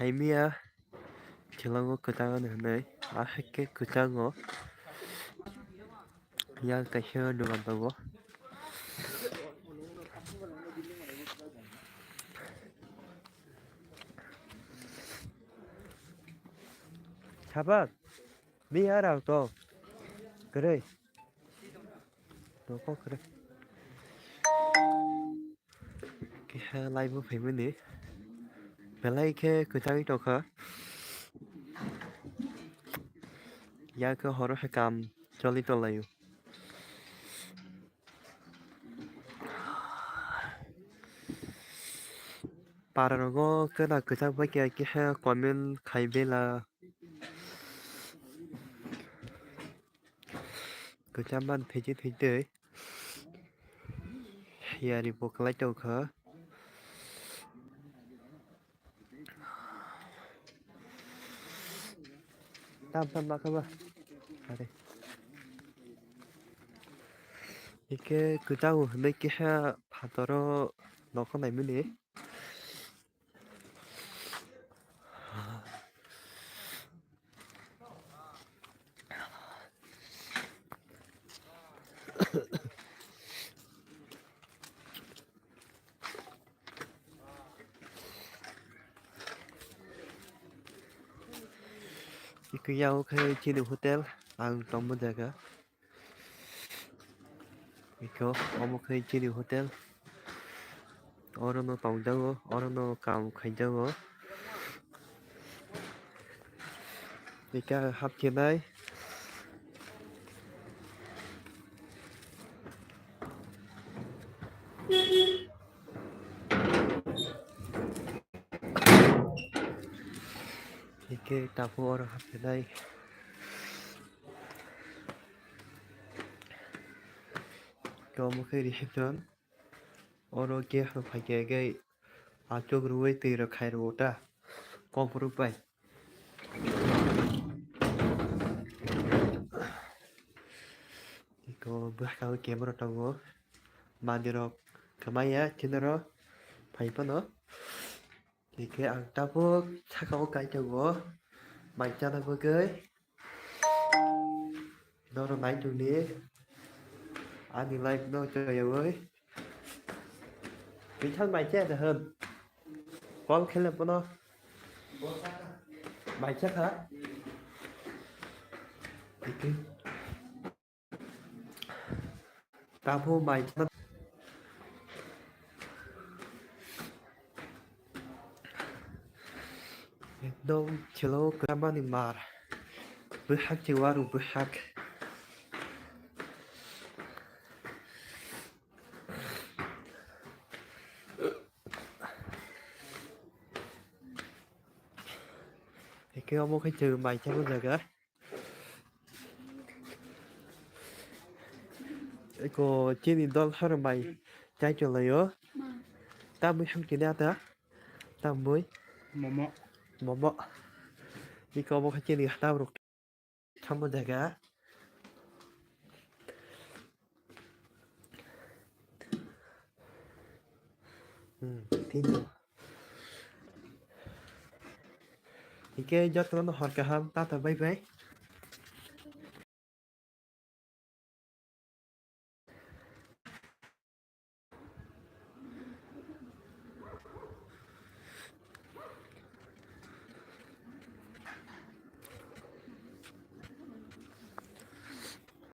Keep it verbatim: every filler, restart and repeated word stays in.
Naimia, khilango kwchang hinwi, ahai khe kwchango. Yang kaisa dogan tongo. Sabat, mi arang to. Kwrwi. Nokok kwrwi. Keha laibu phaimani. Belai khe kwchangwi tongkha. Yang khe horo hai kam choli tonglaio. Para rogo kwna kwchang bai khe keha comment khai bela. Kwcham man thwijwi thwijwi. Yari bo kwlai tongkha. Tam tam ma kha ba. Are. Ike kwchang hinwi keha phataro nokho naimani. Iko yao khe chini hotel ang tongma jaga. Iko omo khe chini hotel. Orono tongjago, orono kaam khaijago. Ika hapkhe nai. Ike tapu oro hapkhe nai. Omo khe reception. Oro guest rok phaikhe, khe achuk rwui twi rok khai rwo ta, kok rwk bai. Iko bwskango camera tongo, manwi rok kwmaya chini oro phai phano. Hingkhe ang tabuk saka o kaitor o mai chana bagwi norok nai tongdi ani live no choyaui. Bithang mai chaya da hwn. Call khe le bono mai chakha. Tabuk mai ekdom chwla o kwcham mani mar. Bwhak se waru bwhak. Hingke omo khe chwng mai chama jaga. Eko chini dol haro mai chai chwlaio. Tamwi hwn kini ata. Tamwi. Momo. Momo. Eko omo khe chini hatam rok. Thangma jaga. Hmm, tino. Hingke jotono hor kaham, tata bye bye.